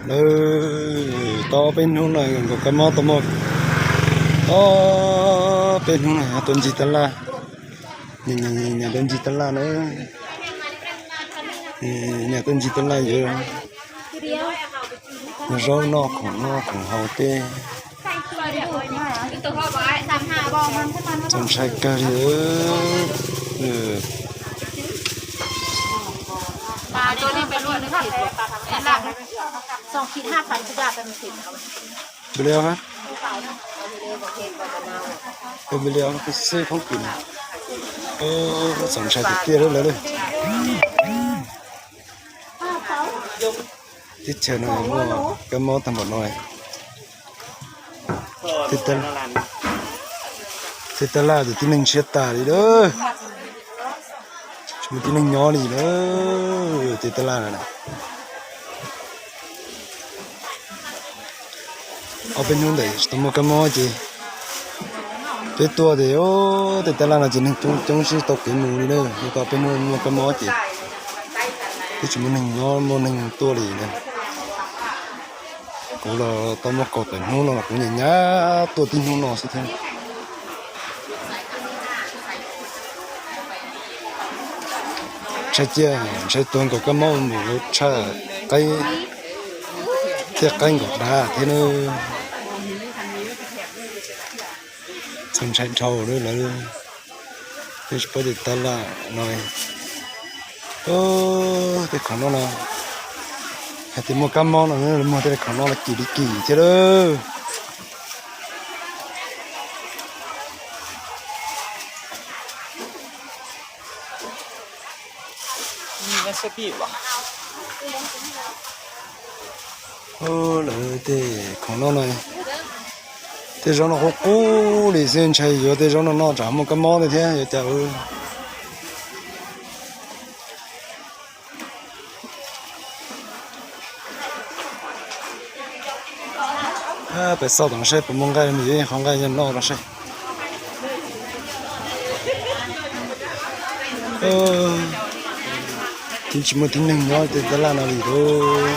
Lawm, tau peb hnub no nkaus kab mob tau muaj, ob peb hnub no tuaj ncig tab laj, nyias tuaj ncig tab laj na, nyias tuaj ncig tab laj yuav zaub noj khoom noj khoom haus tej. Txaus ntshai kawg li. Npaj li os, npaj li os, xwb thoob kws. Txaus ntshai tiag tiag lawm. Teb chaws no muaj kab mob tag npaum no. Tej tab laj ces tib neeg ntshiab tas li lawm. Tsis muaj tib neeg nyob li lawm tej tab laj no na. Ob peb hnub ntawd tsis tau muaj kab mob ces peb tuaj ces tej tab laj no ces neeg coob coob tsis tau kev mus li na. Tau peb hnub muaj kab mob ces twb tsis muaj neeg nyob muaj neeg tuaj li na. Kuv los tau muaj kaum tawm hnub no los kuv nyam nyab tuaj tib hnub no xwb thiab. Ntshai cia, ntshai tuag nkaus kab mob mus tshaj qaib thiab qaib nkaus dav thiab na. Txaus ntshai dhau lawm, peb tsis paub tej tab laj no. Tej khoom no no, hais tias muaj kab mob no muag tej khoom no los kim li kim thiab lawm. Lawv tej khoom no no, tej zaub no qub qub li xwb, ntshai yuav tej zaub no noj tsam muaj kab mob thiab yuav cas. Peb xauj tom no saib puas muaj nqaij, yuav ib qho nqaij noj no saib. Tsis muaj tib neeg nyob tej tab laj no li lauj.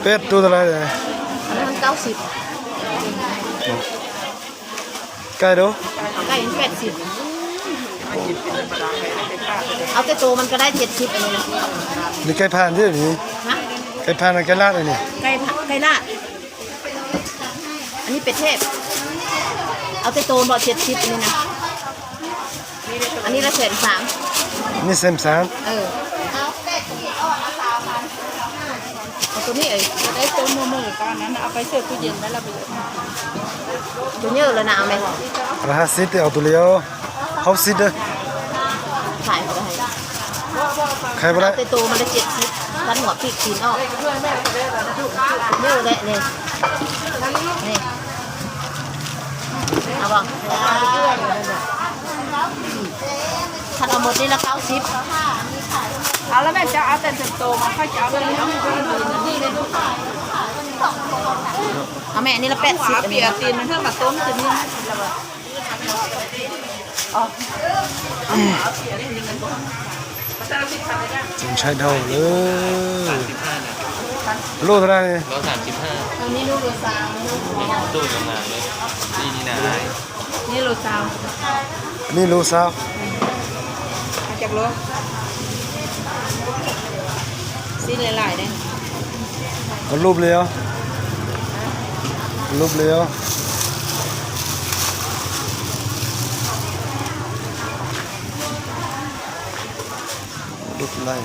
Peb tug tab laj. Nqaij lauj? Nqaij peb siv. Au tej tus mas ko dai siv. Nws nqaij pha thiab ni. Nqaij pha no nqaij laj ni. Nqaij laj. Anij peb thej. Au tej tus mas siv ni na. Anij laj sem xav. Anij sem xav. Tus nyuj lawm na me. Hab xib tej au tus li os. Hab xib da. Qhais ua dab. Tej tus mas siv xib. Kab muam pij kin os. Nyuj lawm ne. Kab no mus tib laj kaub xib. Me anij laj peb xib. Txaus ntshai dhau lawm. Lub tag ni. Ni lub xav. Koj lub li os. Koj lub li os. Lub li.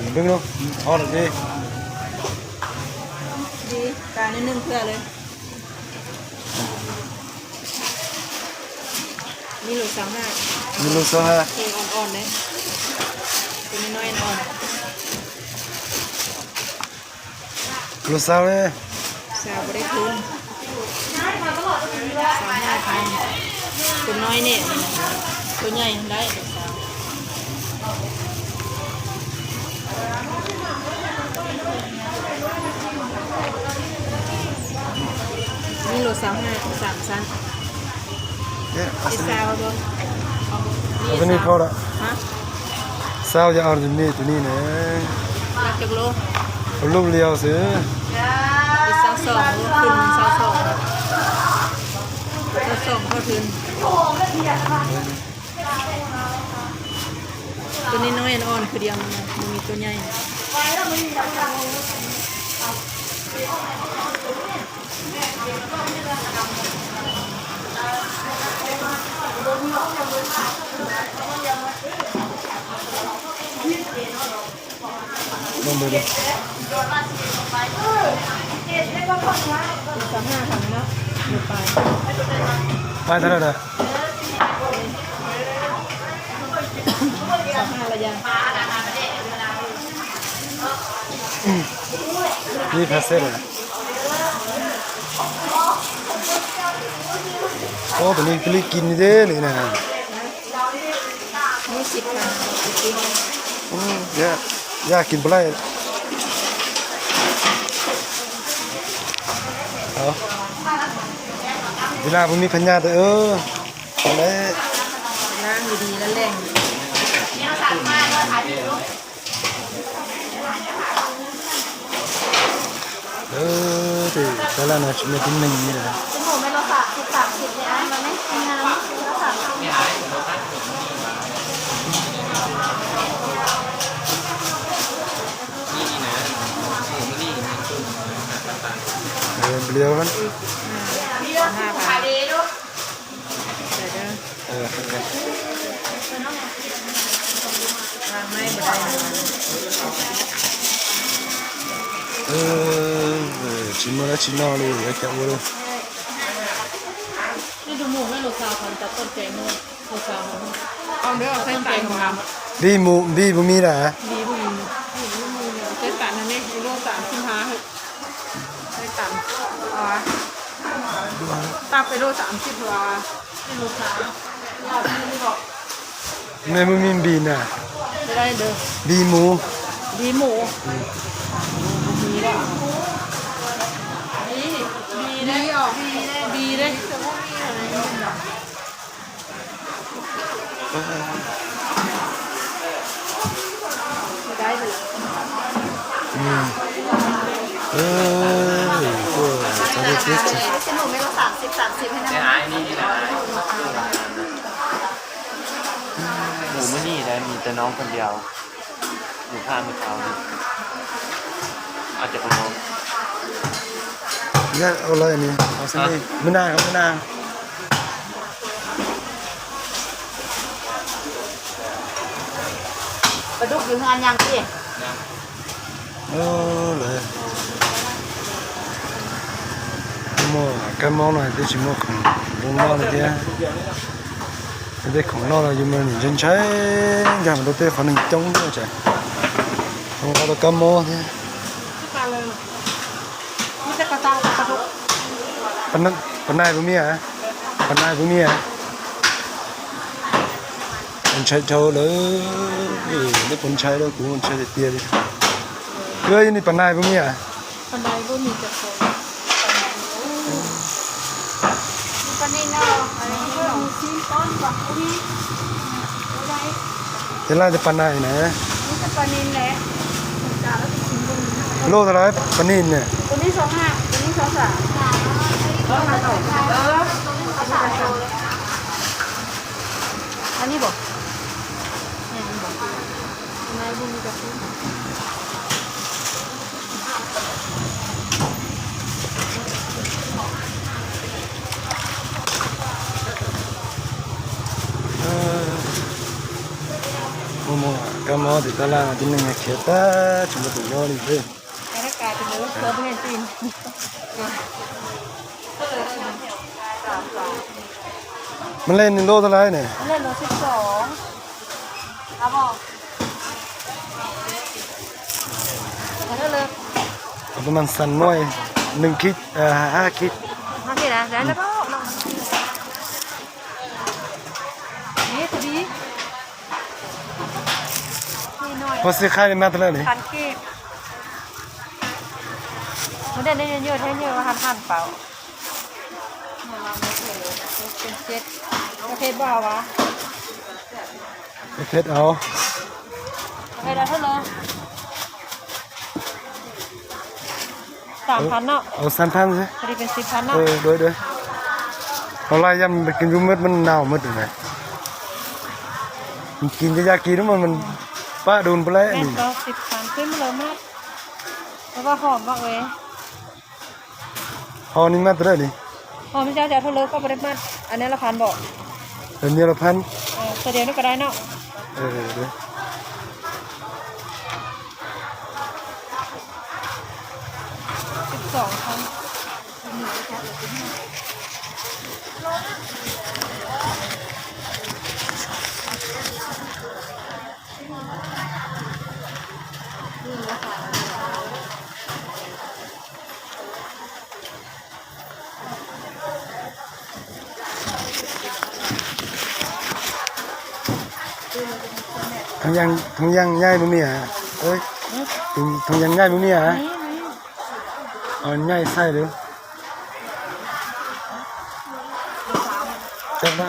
Npej no, ho lawm ces. Ni lus xav ha. Lus xav li. Tus no ne, tus nyaj lawm. Ni lus xav ha, xav xav. Tus ni khau lawm. Xaus yog tus ni, tus ni ne. Ua lub liau xwb. Tus ni no yog no, nws khwv dias, nws tus nyaij. Pab thab lawm. Ib phav xeb lawm. Ob, tus ni kis li kis li teb li na. Yaj kis npaum li. Tis laj puas muaj phaj nyaj tawm. Tej tab laj no tsis muaj tib neeg li lawm. Tsis muaj dab tsi noj li, yuav cas ua li. Npij mus, npij puas muaj na? Mej muaj me npis na? Npis mus. Mus muaj ni, mi tes no ko ntiav. Mus phaj mus tau. Ua lawm ni, me na, me na. Lawv muaj kab mob no twb tsis muaj khoom zoo noj li thiab. Tej khoom noj los yus mas nim ntshai ntshai nkag mus rau tej qhov neeg coob thiab ces zoo qab tau kab mob thiab. Pas nais puas muaj? Pas nais puas muaj? Ntshai dhau lawm, nej puas ntshai lawm? Kuv ntshai tiag tiag li. Koj yog ni, pas nais puas muaj? Ces laj tias pas nais na. Loj tas lawm pas nais na. Muaj muaj kab mob tim tab laj no tib neeg khiav tag tsis muaj tus nyob li thiab. Mas leej nws loj tas lawm ne? Tus mas xas muaj neeg khib, hab khib. Puas xis khai li mas tas lawm ne? Ua ntej nej nyuaj thiab nyuaj haj haj paub. Cà phê bao hả? Cà phê ảo. Cà phê là hết luôn. Tám phần đó. Ơ, sáu phần thế. Thìเป็นสิบพัน đó. Ơ, đuổi, đuổi. Còn lại em phải kinh doanh mất, mất nào mất rồi này. Mình kinh cho gia kỳ đúng mà mình ba đồn bữa lẽ. Em có สิบพัน ขึ้นมาเลยมาก แล้วก็หอมมากเลย Ho ni maj tau li. Ho maj, cov thau lawv koj puas dej maj, อันนี้ละพัน บ่ Ni la phan. Tau li noก็ได้เนาะ สิบสองพัน Thùng giang, thùng giang nyaij mus miam. Thùng giang nyaij mus miam hả? Nyaij xaij lawm. Cov no.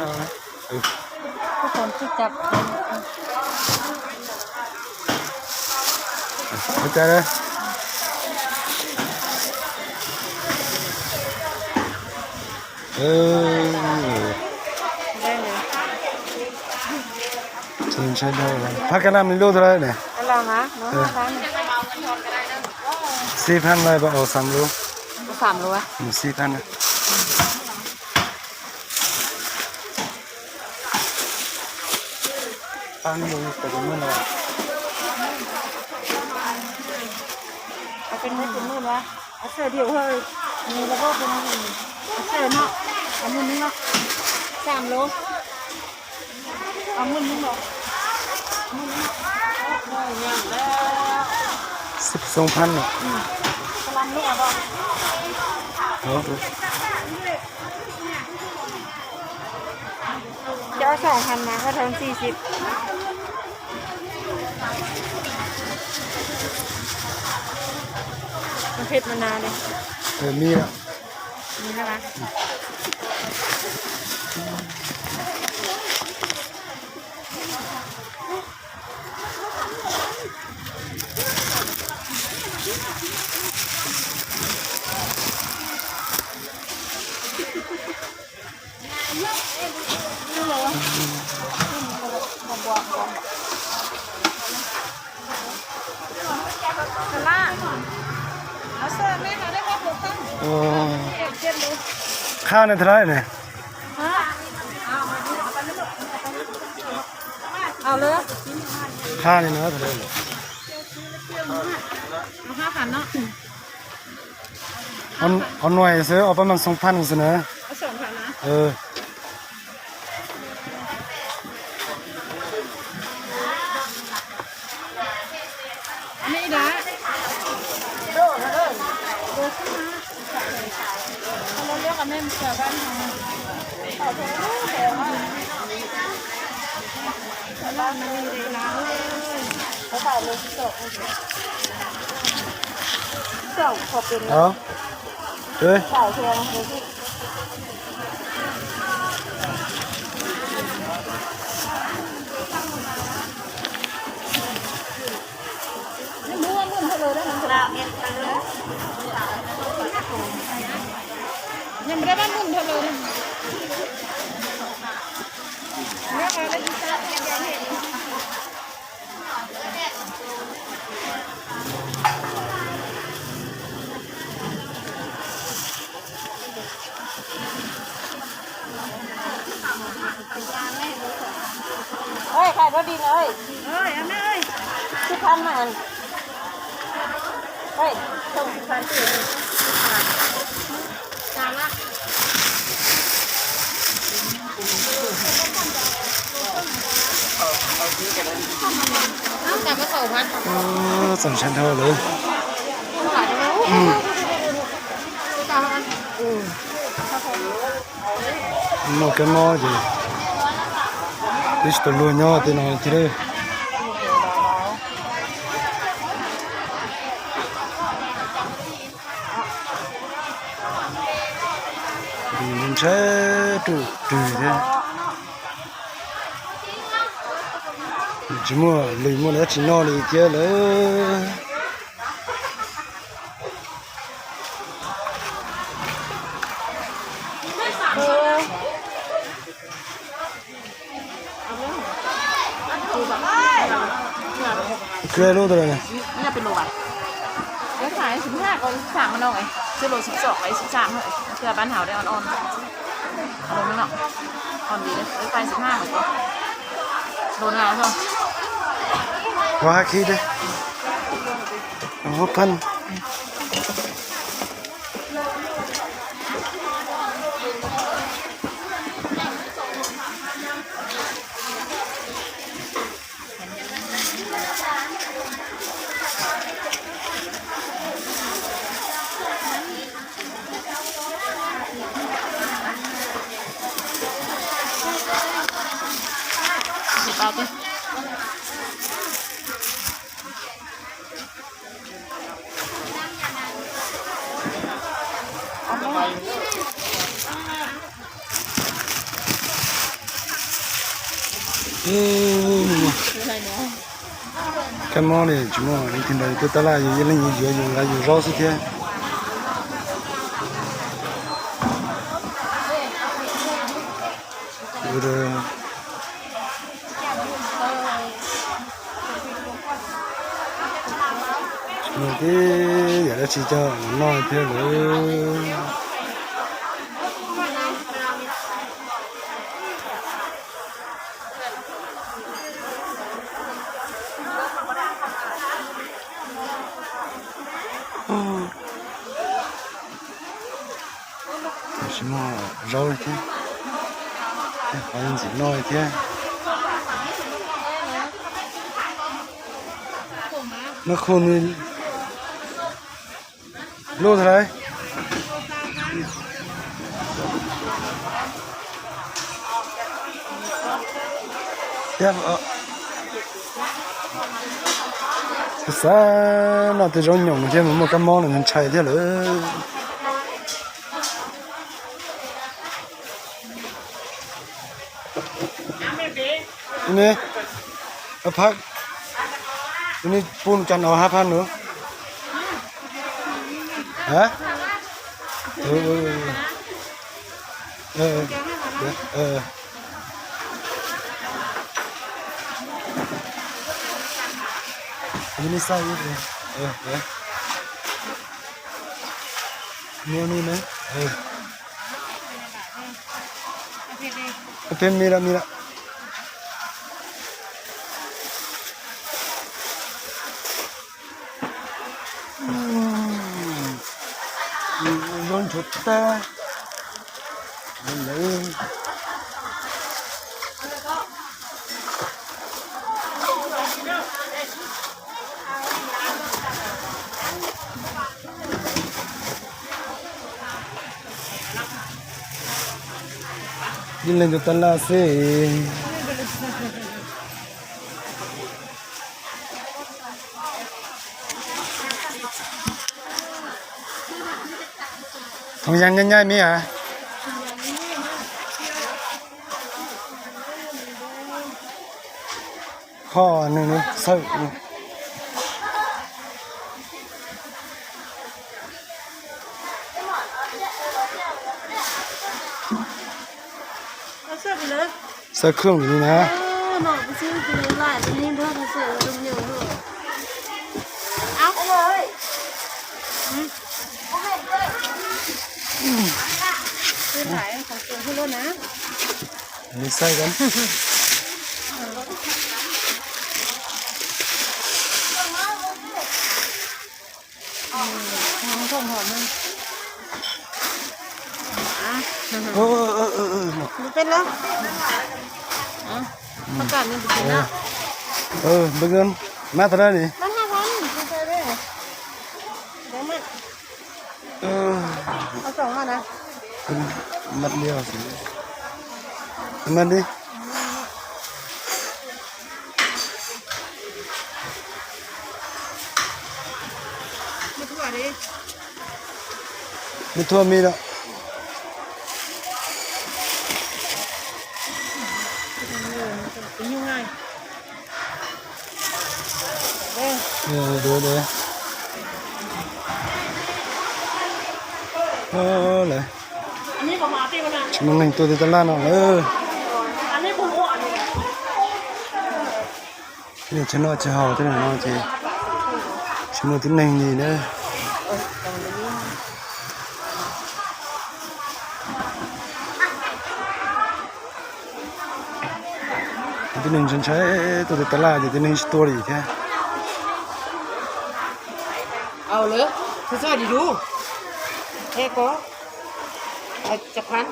Phab ka lam li lub tau lawm ne. Xib phab no pab ua xam lub. Xib phab no. Xib xoo phab no. Cov xoom hab mas koj thov ntxim xim. Phem mas nas li. Khab no tag lawm ne. Khab no tag lawm. Ob nuav xwb, ob pab mas xoom phab xwb na. Ơi, khai đó đi nữa ơi. Xib phab mà. Ơi, không xib phab thì Txoom sab dhau lawm. Muaj kab mob ces twb tsis tau luag nyob tej no thiab. Ntshai ruj rwg thiab. Tsis muaj lwm, muaj dab tsi noj li thiab lawm. Kawg lub tas. Cái phải mười hai còn sẵn mà nông ấy. Chứ đồ sụp sọ ấy sụp sạn thôi. Chứ là bán hảo đây on on. Đồ nó nọ. Còn gì đấy. Cái phải mười hai mà có. Đồ nào thôi. Có hai khi đấy. Có phân. Kab mob li tsis muaj leej twg nrog yus tuaj tab laj, yus ib leeg yus yuav yus nqa yus zaub xwb thiab. Tsis muaj tib yam dab tsi coj los noj thiab lawm. Tsis muaj zaub li thiab, qhov ntxim noj li thiab. Noj khu nws lub ntawd. Xav noj tej zaub nyoos thiab mas muaj kab mob los ntshai thiab lawm. Ne, phab, ne pun cov no hab phab no. Hab? Ni xav ni ne. Peb mi lawm, mi lawm. Zaub ntshuv tag lawm. Ib leeg tus tab laj xwb. Thoov yaj nyaij nyaij mi hab? Ho nws xawm. Xawb khoom li na. Li xawb koj. Mab tau dab li? Mab li, mab li. Mej thuaj mi lawm. Duav, duav. Lawv tsis muaj neeg tuaj tej taj laj no lawm. Tej chaw noj chaw haus tej no ces tsis muaj tib neeg li na. Tib neeg ntshai ntshai tuaj tej taj laj ces tib neeg tsis tuaj li thiab. Ê, có, à, chục phấn,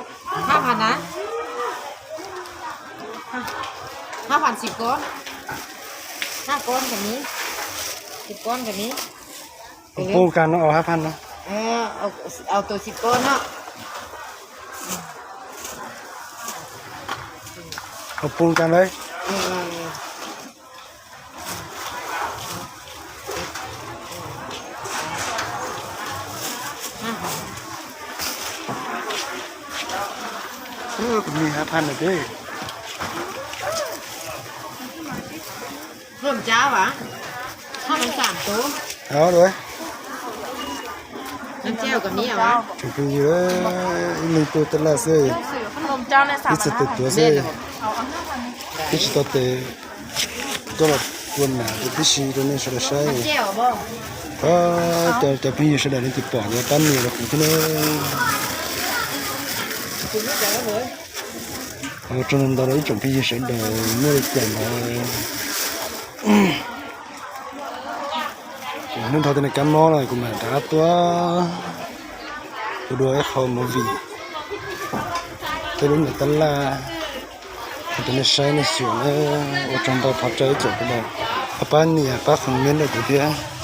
hai phấn hả? Hai phấn xịt con. Hai con cái ní. Xịt con cái ní. Ua pub kas no, ua hab phaj no. Ê, ua, ua tus xim pov no. Ua pub kas lawm. Kuv me hab phaj no thiab. Hlub cab as? Hlub sab tus. Ov, tsoom phooj ywg, ib leeg tuaj taj laj xwb, ib txhia tes tuav xwb, twb tsis tau tes, tuaj los ua nam tib si rau nej sawv daws saib. Thov cov phooj ywg sawv daws nej tus pom los pab nias rau kuv thiab na. Ua tsaug ntau rau ib tsoom phooj ywg sawv daws, muaj li cas ntawd. Hnub no tej kab mob los kuv mam rov qab tuaj ua dua ib qho movie, tej lub niam tab laj, rau nej saib nej xyuas na. Ua tsaug ntau, thov caw ib tsoom sawv daws ho pab nias pab comment rau kuv thiab.